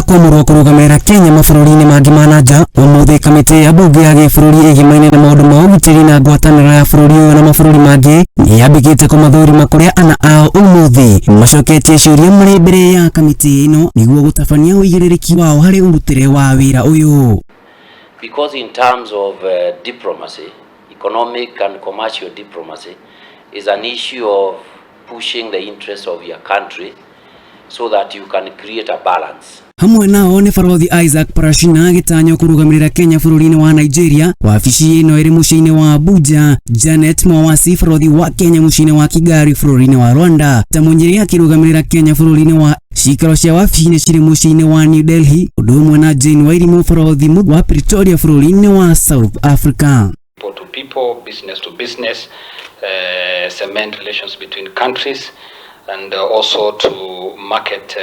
kwamũrwo kũrũgamĩrĩra Kenya mabũrũri-inĩ mangĩ ma na nja. Ũmũthĩ kamĩtĩ ya mbunge ya gĩbũrũri ĩgimaine na maũndũ ma ũgitĩri na ngwatanĩro ya bũrũri ũyũ na mabũrũri mangĩ nĩyambĩkĩte kũmathũrima kũrĩa ana ao ũmũthĩ macoketie ciũria marĩ mbere ya kamĩtĩ ĩno nĩguo gũtabania ũigĩrĩrĩki wao harĩ ũrutĩre wa wĩra ũyũ. Because in terms of diplomacy, economic and commercial diplomacy is an issue of pushing the interests of your country so that you can create a balance. Hamwe nao nĩ Barothi Isaac Parashina agĩtanywo kũrũgamĩrĩra Kenya bũrũri-inĩ wa Nigeria. Wabici ĩno ĩrĩ mũciĩ-inĩ wa Abuja. Janet Mwawasi barothi wa Kenya mũciĩ-inĩ wa Kigali bũrũri-inĩ wa Rwanda. Ta Munyiri akĩrũgamĩrĩra Kenya bũrũri-inĩ wa Ciikaro cia wabici-inĩ cirĩ mũciĩ-inĩ wa New Delhi, ũndũ ũmwe na Jane Wairimu barothi wa Pretoria bũrũri-inĩ wa South Africa. People to people, business to business, cement relations between countries, and also to market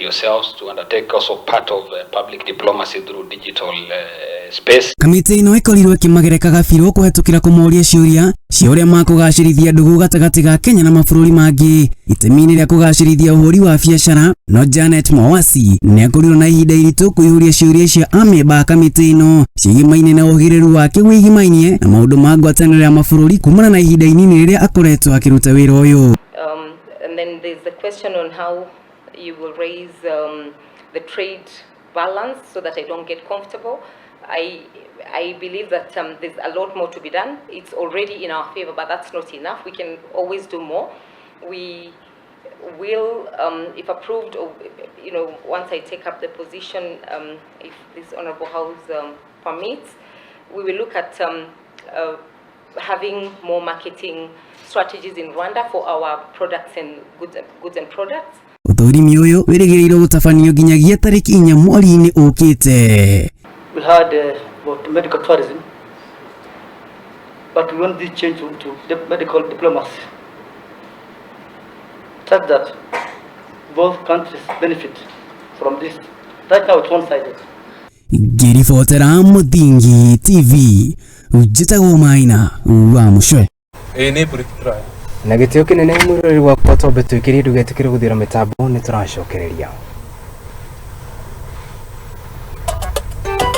yourselves, to undertake also part of public diplomacy through digital space. Kamĩtĩ ĩno ĩkorirwo ĩkĩmagereka gabirũ kũhetũkĩra kũmoria ciũria cia ũrĩa makũgacĩrithia ndũgũ gatagatĩ ga Kenya na mabũrũri mangĩ itemi-inĩ rĩa kũgacĩrithia ũhũri wa biacara. No Janet Mwawasi nĩ akorirwo na ihinda iritũ kũihũria ciũria cia amemba a kamĩtĩ ĩno ciĩgĩmaine na ũhĩgĩrĩru wake wĩgimainie na maũndũ ma ngwatanĩro ya mabũrũri kumana na ihinda inini rĩrĩa akoretwo akĩruta wĩra ũyũ. And then there's the question on how you will raise the trade balance so that I don't get comfortable. I believe that there's a lot more to be done. It's already in our favor, but that's not enough. We can always do more. We will, if approved, or once I take up the position, if this honorable house permits, we will look at having more marketing strategies in Rwanda for our products and goods and products. Ũthũrimi ũyũ wĩrĩgĩrĩirwo gũtabanio nginyagia tarĩki 4 mweri-inĩ ũkĩte. We had about medical tourism, but we want this change to medical diplomacy, such that both countries benefit from this. Right now it's one-sided. Ngĩribotera Mũthingi TV, njĩtagwo Maina wa Mũcwe. Ĩĩ nĩ mbũrĩ tũraya. Na gĩtĩo kĩnene mwĩroreri wakwa, twambe twĩkĩrie, ndũgetĩkĩre gũthira mĩtambo, nĩ tũracokereria.